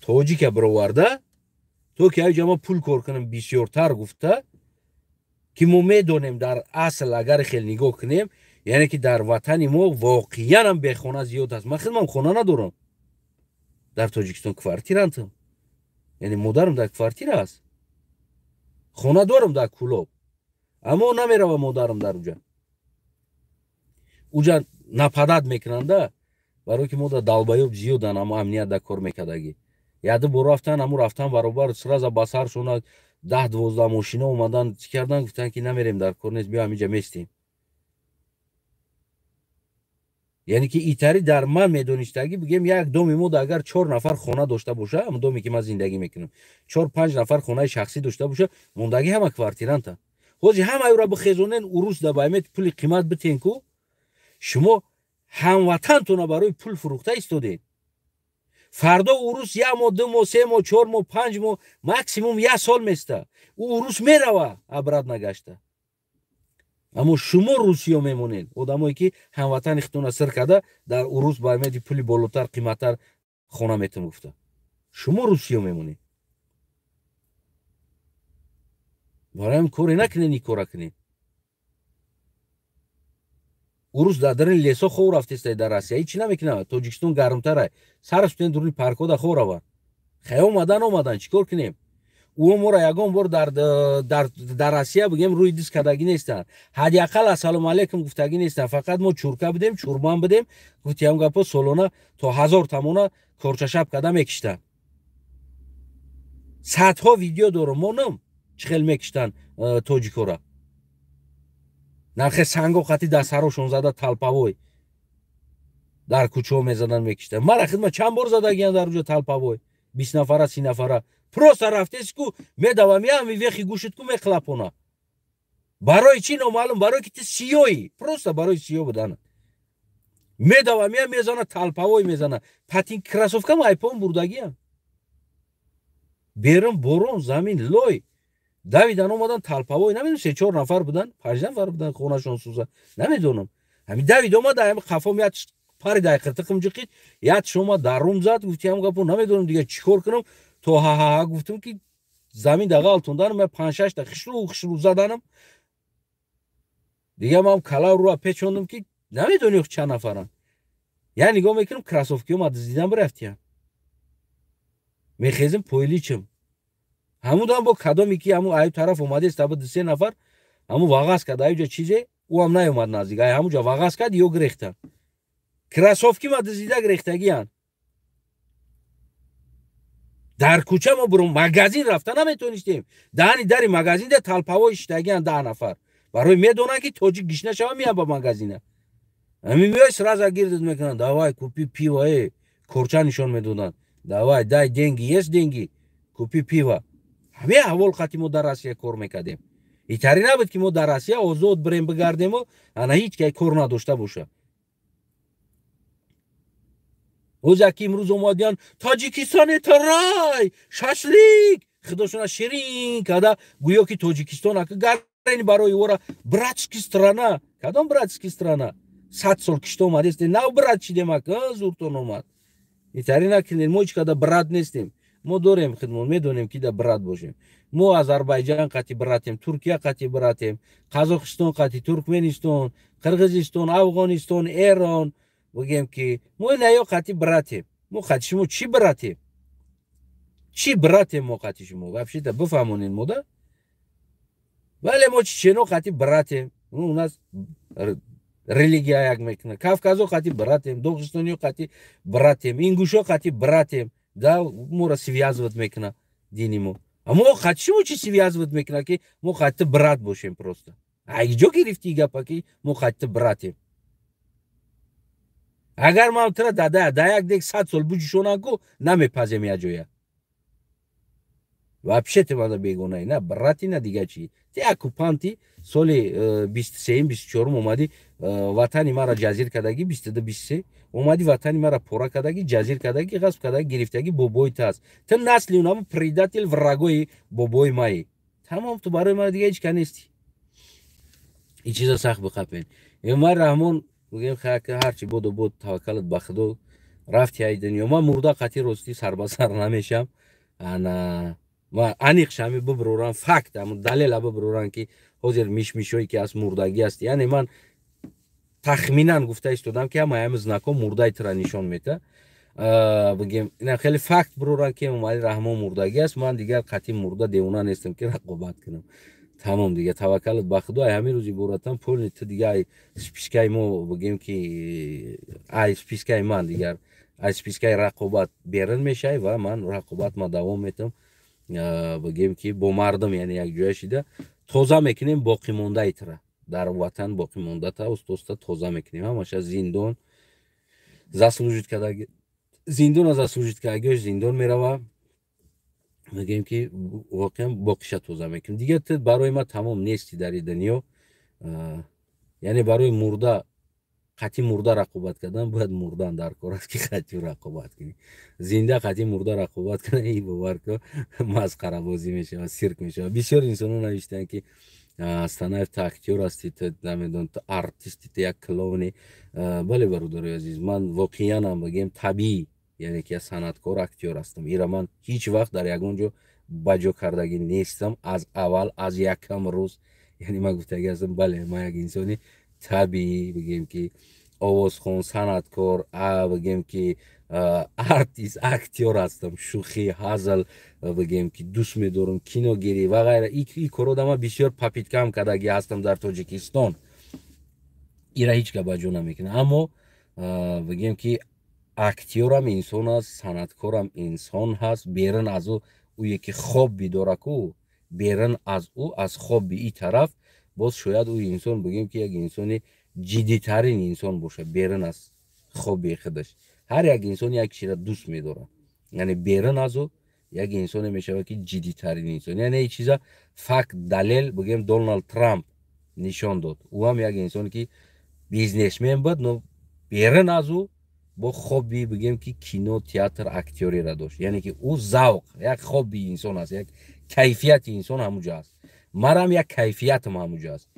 тоҷика бироварда, то ки аҷа ма пул кор кунам бисёртар гуфта. Ки мо медонем, дар асл агар хел нигоҳ кунем, яъне ки дар ватани мо воқеанам бехона зиёд аст. Ман худмам хона надорам дар Тоҷикистон, квартирантам, яъне модарам дар квартира аст. Хона дорам дар Кӯлоб, аммо намерава модарам дар уҷа. Уҷа нападать мекунанда, барое ки мо дар долбоёб зиёдан. Амо амният дар кор мекардагӣ, яду бо рафтан, ҳамун рафтан баробар сразу ба саршона 10-12 мошина омадан, чӣ кардан, гуфтанд ки намерем, дар кор нест, биё ҳаминҷа местем. Яъне ки итари дар ман медонистагӣ, бигем, як доми мо агар чор нафар хона дошта боша, ҳамн доме ки ман зиндагӣ мекунам, чор панҷ нафар хонаи шахсӣ дошта боша, мондагӣ ҳама квартиранта. Ҳозир ҳамаёра бихезонен, урус да баймет пули қимат битен ку, шумо ҳамватантона барои пул фурӯхта истодед. Фардо урус як моҳ, 2 моҳ, 3 моҳ, 4 моҳ, 5 моҳ, максимум як сол места. Ӯ урус мерава, обратно гашта. Аммо шумо русиё мемонед, одамое ки ҳамватани худтона сир карда, дар урус баймеди пули болотар, қиматтар хона метон гуфта, шумо русиё мемонед. Бароям коре накунед, ин кора кунед. Урус дар дарини лесо хов рафтеста, дар Россия ҳичи намекунад. Тоҷикистон гармтарай, сар шуден дуруни паркода хов раванд. Хай, омадан, омадан, чӣ кор кунем? Ӯ моро ягон бор дар Россия, бигем, рӯи диз кардагӣ нестанд, ҳадди ақал ассалому алайкум гуфтагӣ нестанд. Фақат мо чурка будем, чурбан будем, гуфтиам гапо, солона то 1000 тамона корчашаб карда мекиштанд. Садҳо видео дорам монам, чӣ хел мекиштанд тоҷикора, нархе санго қати дар сарошон зада, толповой дар кӯчаҳо мезадан, мекиштанд. Мара хидма чанд бор задагиян дар уҷо, толповой 20 нафара, 30 нафара. Просто рафтеси ку, медавам, ями вехи гӯшит ку, меқлапона. Барои чӣ номаълум, барое ки ту сиёӣ, просто барои сиё будана. Медавам, я мезана, толповой мезана. Патин кроссовкам айпон бурдагиям берун, борон, замин лой. Давидан омадан толповой, намедонам, се чор нафар будан, панҷ нафар будан, хонашон сӯза, намедонам. Ҳами давид омада, ҳами қафом як пари дай қиртиқим ҷиқид, якш омад, дар рум зад, гуфтиам гапо, намедонам дига чӣ кор кунам. То ҳаҳаҳа гуфтам, ки замин да ғалтонданам, я панҷ-шашта хишру хишру заданам. Дига ман кала руа печондам, ки намедонӣ чанд нафаранд. Я нигоҳ мекунам, кроссовкиҳо ма дуздидан бирафтиям. Мехезим, пойличим. Ҳамудам бо кадоме ки ҳамун аю тараф омадест, таба ду се нафар ҳамун вағаз кард, аюҷа чизе, ӯ ҳам наёмад наздик, ай ҳамуҷа вағаз кард, ё гирехтан. Кроссовки ма дуздида гирехтагиянд. Дар кӯча мо бурум магазин рафта наметонистем. Даҳани дари магазинда толпаҳои шиштагиан 10 нафар. Барои медонанд, ки тоҷик гишна шава, меян ба магазина. Ами меои, сразу гирдат мекунанд: «Давай, купи пиво». Корча нишон медоданд: «Давай, дай деньги, есть деньги, купи пиво». Ҳамин аҳвол қати мо дар Россия кор мекардем. Итаре набуд, ки мо дар Россия озод бирем, бигардему, ана ҳеҷ кай кор надошта боша. Ӯза ки имрӯз омадиян: «Тоҷикистон — это рай, шашлик», худошона ширин карда, гӯё ки Тоҷикистон ака гарени барои ора братский страна. Кадом братский страна? 100 сол кишта омадест, нав брат шидем, ака зуртон омад. Итаре накунед, мо ҳеҷ када брат нестем. Мо дорем хидмон, медонем, ки да брат бошем. Мо Азарбайҷан қати братем, Туркия қати братем, Қазоқистон қати, Туркменистон, Қирғизистон, Афғонистон, Эрон. Бигем, ки мо инаё қати братем. Мо қати шумо чӣ братем? Чӣ братем мо қати шумо вообще-то, бифаҳмонед мода? Вале мо чечено қати братем, у нас религия як мекунад, кавказо қати братем, доғистониё қати братем, ингушо қати братем, да, моро связывать мекунад дини мо. А мо қати шумо чӣ связывать мекунад, ки мо қати брат бошем? Просто ҷо гирифти гапа, ки мо қати братем? Агар ман тра дада да як дек 100 сол буҷушонам ку, намепазем як ҷоя. Вообще те мана бегонаи, на брати, на дига чи. Те оккупанти, соли 23-м, 24-м омадӣ, ватани мара ҷазир кардагӣ, 22, 23 омадӣ, ватани мара пора кардагӣ, ҷазир кардагӣ, ғасб кардагӣ, гирифтагӣ. Бобои та аст. Ту насли унамо предатель, врагои бобои маи. Тамом, ту барои мара дига ҳеҷ ка нестӣ. Ин чиза сахт биқапен. Эмомалӣ Раҳмон, бигем, ҳарчи боду бод, таваккалат ба Худо, рафти ай дунё. Ман мурда қатъи ростӣ сарбасар намешам. Ана ма аниқ шами бибурорам, факт, ам далела бибурорам, ки ҳозир мишмишое ки аз мурдагӣ аст. Яъне ман тахминан гуфта истодам, ки ҳама ҳами знакҳо мурдаи тира нишон мета. Бигем, ина хеле факт бирорам, ки Эмомалӣ Раҳмон мурдагӣ аст, ман дигар қатъи мурда девона нестам, ки рақобат кунам. Тамом, дига таваккалат ба Худо. Ай ҳамин рӯз иборатан полный ту дига ай спискаи мо, бигем, ки ай спискаи ман, дигар ай спискаи рақобат берун мешавӣ ва ман рақобат ма давом метам, бигем, ки бо мардум, яъне якҷоя шида тоза мекунем боқимондаи тира, дар ватан боқимондата устоста тоза мекунем. Ҳамаша зиндон заслужить карда, зиндона заслужить кардагиош зиндон мерава. Мегӯем, ки воқеан боқиша тоза мекунем. Дигар ту барои ма тамом нести дар ин дунё. Яъне барои мурда қатъи мурда рақобат кардан, бояд мурдан дар кор аст, ки қатъи рақобат кунӣ. Зинда қатъи мурда рақобат кунӣ, и бовар ку, масхарабозӣ мешавад, сирк мешавад. Бисёр инсонҳо навиштанд, ки Станаев, ту актёр ҳастӣ, ту намедонам, ту артисти, ту як клоуни. Бале, бародарои азиз, ман воқеанам, бигем, табиӣ, яъне ки санъаткор, актёр ҳастам. Ира ман ҳеҷ вақт дар ягон ҷо ба ҷо кардагӣ нестам. Аз аввал, аз якам рӯз, яъне ман гуфтагӣ ҳастам: бале, ман як инсони табиӣ, бигем, ки овозхон, санъаткор, бигем, ки артист, актёр ҳастам. Шӯхӣ, ҳазл, бигем, ки дӯст медорам, киногирӣ ва ғайра. И корро ман бисёр попыткаам кардагӣ ҳастам дар Тоҷикистон. Ира ҳеҷ ка ба ҷо намекунад. Аммо, бигем, ки актёрам инсон аст, санъаткорам инсон ҳаст. Берун аз ӯ, ӯе ки хоб бидораку, берун аз ӯ, аз хоби и тараф боз шояд ӯ инсон, бигем, ки як инсони ҷиддитарин инсон бошад. Берун аз хоби худаш ҳар як инсон як чизро дӯст медорад. Яъне берун аз ӯ як инсоне мешавад, ки ҷиддитарин инсон. Яъне ин чиза факт, далел, бигем, Доналд Трамп нишон дод. Ӯ ҳам як инсоне, ки бизнесмен буд, но берун аз ӯ бо хобби, бигем, ки кино, театр, актёриро дошт. Яъне ки ӯ завқ, як хобби инсон аст, як кайфияти инсон ҳамуҷо аст. Марам як кайфиятам ҳамуҷо аст.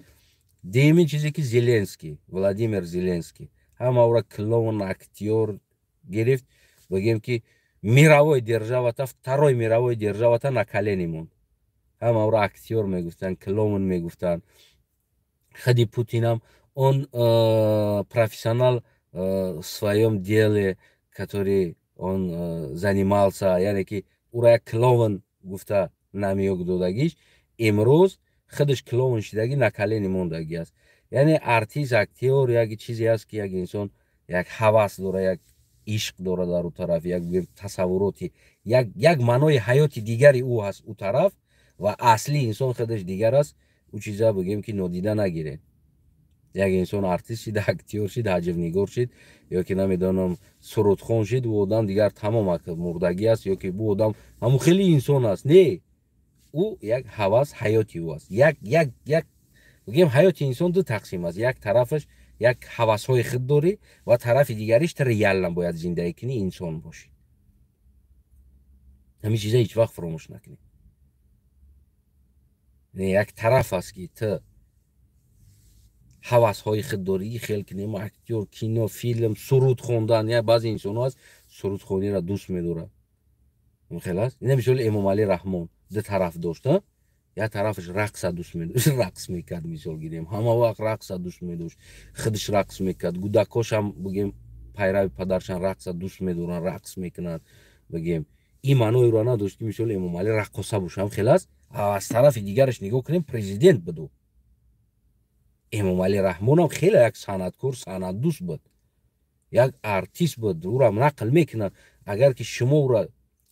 Дуюмин чизе, ки Зеленский, Владимир Зеленский, ҳама ӯра клоун, актёр гирифт, бигем, ки мировой державата, второй мировой державата на колени монд. Ҳама ӯра актёр мегуфтанд, клоун мегуфтанд. Худи Путинам, он профессионал в своем деле, который он занимался, яъне ки ӯра як клоун гуфта намёк додагиш, имрӯз худаш клоун шидагӣ, на колени мондагӣ аст. Яъне артист, актёр як чизе аст, ки як инсон як ҳавас дора, як Ишқ дорад дар ӯ тараф, як тасаввуроти, як маънои ҳаёти дигари ӯ ҳаст ӯ тараф, ва асли инсон худаш дигар аст. Ӯ чиза, бигем, ки нодида нагиред. Як инсон артист шид, актёр шид, ҳаҷвнигор шид ё ки намедонам, сурудхон шид, ӯ одам дигар тамом мурдагӣ аст ё ки ӯ одам ҳамун хеле инсон аст. Не, ӯ як ҳавас, ҳаёти ӯ аст. Як, бигем, ҳаёти инсон ду тақсим аст: як тарафаш як ҳавасҳои худ дорӣ ва тарафи дигариш ту реально бояд зиндагӣ кунӣ, инсон бошӣ. Ҳамин чиза ҳеҷ вақт фуромӯш накунӣ. Як тараф аст, ки ту ҳавасҳои худ дорӣ, хел кунем, актёр, кино, филм, суруд хондан. Я баъзе инсонҳо аст, сурудхониро дӯст медорад, хел аст. Ина мисоли Эмомалӣ Раҳмон ду тараф дошт. Як тарафаш рақса дӯст медошт, рақс мекард. Мисол гирем, ҳама вақт рақса дӯст медошт, худаш рақс мекард, гудакошам, бигем, пайрави падаршан рақса дӯст медоранд, рақс мекунанд. Бигем, ин маъноеро надошт, ки мисоли Эмомалӣ раққоса бошам, хел аст. Аз тарафи дигараш нигоҳ кунем, президент буду. Эмомалӣ Раҳмонам хеле як санъаткор, санъатдӯст буд, як артист буд. Ӯрам нақл мекунанд. Агар ки шумо ӯра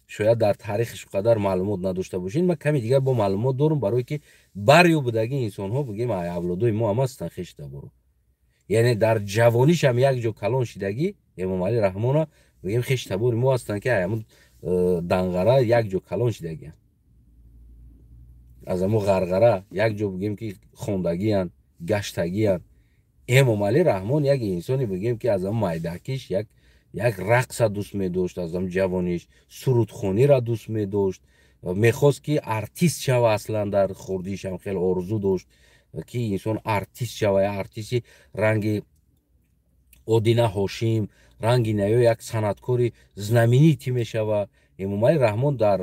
шояд дар таърихаш қадар маълумот надошта бошед, ман каме дигар бо маълумот дорам, барое ки барё будаги инсонҳо, бигем, авлодои мо ҳам ҳастанд, хештаборо. Яъне дар ҷавонишам як ҷо калон шидагӣ Эмомалӣ Раҳмона, бигем, хештабори мо ҳастанд, ки ҳамун Данғара як ҷо калон шидагианд, аз ҳамун Ғарғара як ҷо, бигем, ки хондагианд, гаштагианд. Эмомалӣ Раҳмон як инсоне, бигем, ки аз ҳамун майдакиш як рақса дӯст медошт, аз ҳам ҷавониш сурудхониро дӯст медошт, мехост, ки артист шава. Аслан дар хурдишам хеле орзу дошт, ки инсон артист шава, як артисти ранги Одина Ҳошим, ранги наё, як санъаткори знаменитый мешава. Эмомалӣ Раҳмон дар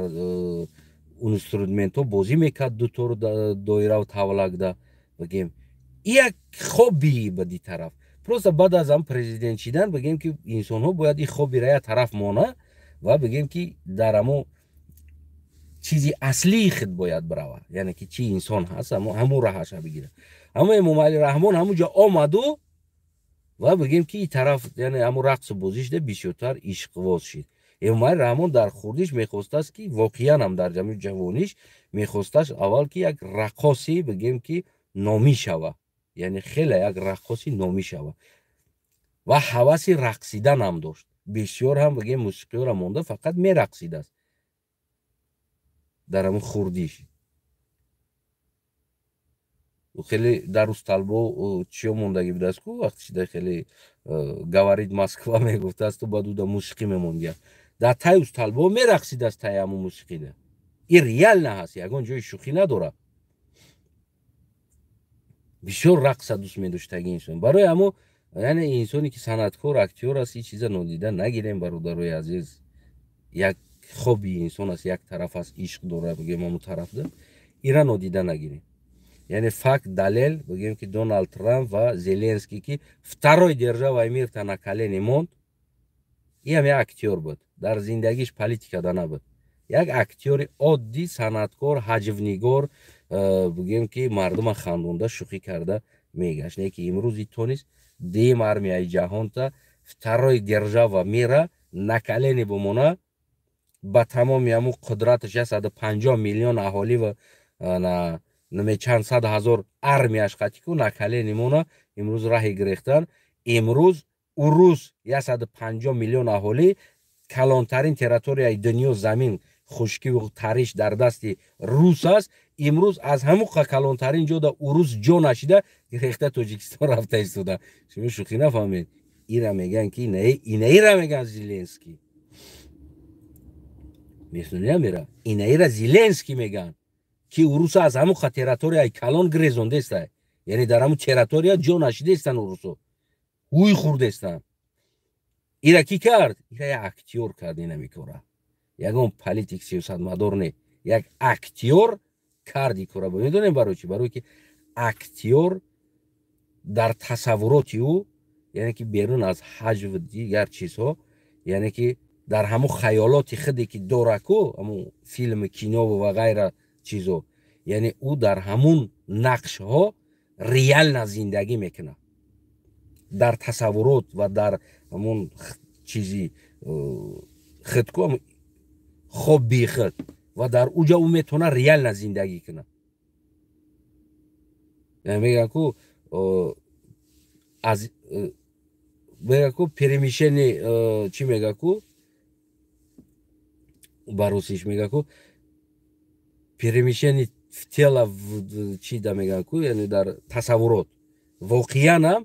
инструментҳо бозӣ мекард, дутору, доираву тавлагда. Бигем, як хобби ба ди тараф. Просто баъд аз ҳам президент шидан, бигем, ки инсонҳо бояд ин хоббира як тараф мона ва, бигем, ки дар ҳамо чизи аслии худ бояд бирава, яъне ки чӣ инсон ҳаст, ҳамун раҳаша бигира. Аммо Эмомалӣ Раҳмон ҳамун ҷо омаду ва, бигем, ки и тараф, яъне ҳамун рақсу бозӣ шуда, бисёртар ишқвоз шид. Эмомалӣ Раҳмон дар хурдиш мехостааст, ки воқеан ҳам дар ҷамъи ҷавониш мехостааст аввал, ки як раққоси, бигем, ки номӣ шава, яъне хеле як раққоси номӣ шава, ва ҳаваси рақсидан ҳам дошт бисёр. Ҳам, бигем, мусиқиёро монда, фақат мерақсидааст дар ҳамун хурдиш. Хеле дар усталбо чиё мондагӣ будааст ку, вақти шида хеле «Говорит Москва» мегуфтааст, баъд уда мусиқӣ мемондия, дар тай усталбо мерақсидааст, таи ҳамун мусиқида. Ин реально ҳаст, ягон ҷои шӯхӣ надорад. Бисёр рақса дӯст медоштаги инсон. Барои ҳамо, яъне инсоне ки санъаткор, актёр аст, ин чиза нодида нагирем, бародарои азиз. Як хоби инсон аст, як тараф аст, ишқ дорад, бигем, ҳамун тарафда ира нодида нагирем. Яъне факт, далел, бигем, ки Доналд Трамп ва Зеленский, ки второй державаи мирта на колени монд, иам як актёр буд, дар зиндагиш политикада набуд, як актёри оддӣ, санъаткор, ҳаҷвнигор, бигем, ки мардума хандонда, шӯхӣ карда мегашт. Не ки имрӯз и тонист дуюм армияи ҷаҳонта, второй держава мира на колени бимона, ба тамоми ҳамун қудраташ, 150 миллион аҳолӣ ва наме чанд сад ҳазор армияш қатику на колени мона. Имрӯз раҳи гирехтан. Имрӯз урус, 150 миллион аҳолӣ, калонтарин территорияи дунё, замин, хушкиву тариш дар дасти рус аст. Имрӯз аз ҳамуқа калонтарин ҷода урус ҷо нашида, гирехта Тоҷикистон рафта истода. Шумо шӯхӣ нафаҳмед. Ира меган, ки инаира меган Зеленский месуния мера, инаира Зеленский меган, ки уруса аз ҳамуқа территорияи калон гирезондеста, яъне дар ҳамун территория ҷо нашидестан, урусо ҳуй хӯрдестан. Ира кӣ кард? Ира як актёр кард инами кора, ягон политик, сиёсатмадор не, як актёр кард и кора. Медонем барои чӣ? Барое ки актёр дар тасаввуроти ӯ, яъне ки берун аз ҳаҷву дигар чизҳо, яъне ки дар ҳамун хаёлоти худе ки дораку, ҳамун филми, кинову ва ғайра чизо, яъне ӯ дар ҳамун нақшҳо реально зиндагӣ мекунад, дар тасаввурот ва дар ҳамун Чизи худку хобби худ ва дар уҷа ӯ метавона реально зиндагӣ кунад. Мегӯянд ку аз мегӯяд ку перемещение, чӣ мегӯяд ку ба русиш, мегӯяд ку перемещение в тело, чӣ да мегӯянд ку, яъне дар тасаввурот. Воқеан ҳам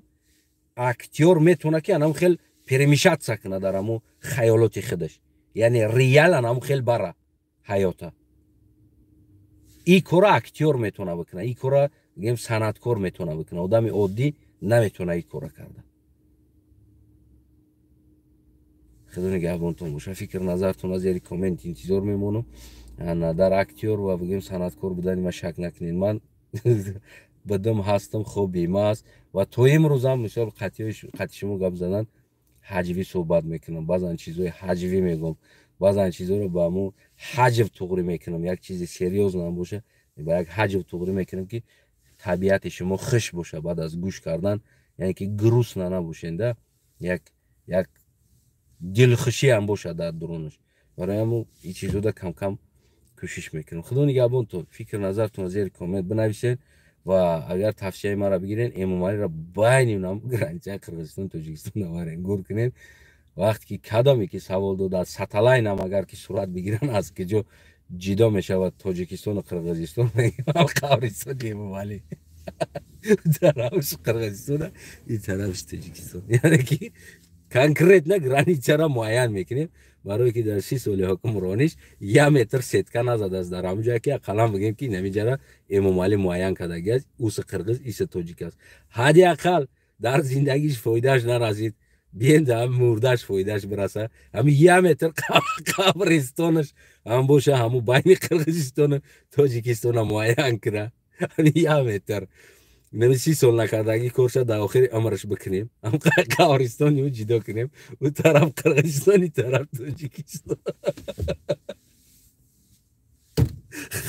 актёр метавонад ки анам хел перемещаться кунад дар ҳамун хаёлоти худаш, яъне реально ҳамун хел бара ҳаёта. И кора актёр метавона бикунад, и кора гем санъаткор метавона бикунад, одами оддӣ наметавона и кора карда. Худо нигаҳбонтон боша. Фикр назартон аз зери коммент интизор мемонам. Дар актёр ва бигем санъаткор будани ман шак накунед. Ман будам, ҳастам, хобби ма аст ва то имрӯзам мисол қатъи шумо гап задан ҳаҷвӣ суҳбат мекунам, баъзан чизҳои ҳаҷвӣ мегӯм, баъзан чизҳоро ба ҳамун ҳаҷв туғрӣ мекунам. Як чизи серьёзно ам боша, ба як ҳаҷв туғрӣ мекунам, ки табиати шумо хуш боша баъд аз гӯш кардан, яъне ки грустно набошенда, як дилхушиам бошад дар дурунаш. Барои ҳамун ин чизода камкам кӯшиш мекунам. Худо нигаҳбонтон. Фикр назартон зери коммент бинависед ва агар тавсияи маро бигирен, Эмомалиро байни граница и Қирғизистон Тоҷикистон наварен, гур кунед. Вақте ки кадоме ки савол додад, саталайнам агар ки сурат бигиран, аз киҷо ҷидо мешавад Тоҷикистону Қирғизистон, қабристони Эмомалӣ тарафш Қирғизистона, ин тарафш Тоҷикистон, яъне ки конкретно граница ро муайян мекунем, барое ки дар 30 соли ҳукмрониш як метр сетка назадааст дар ҳамун ҷое ки ақаллан бигем ки инамиҷара Эмомалӣ муайян кардаги аст, уси қирғиз, иси тоҷик аст. Ҳадди ақал дар зиндагиш фоидааш нарасид, биен да мурдаш фоидааш бираса, ҳами як метр қабристонаш ҳам боша, ҳамун байни Қирғизистону Тоҷикистона муайян куна. Ҳами як метр нами 30 сол накардагӣ корша дар охири умраш бикунем, қабристони ӯ ҷидо кунем, ӯ тараф Қирғизистон, ин тараф Тоҷикистон.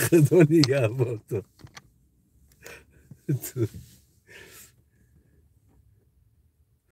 Худо нигаҳбонтон.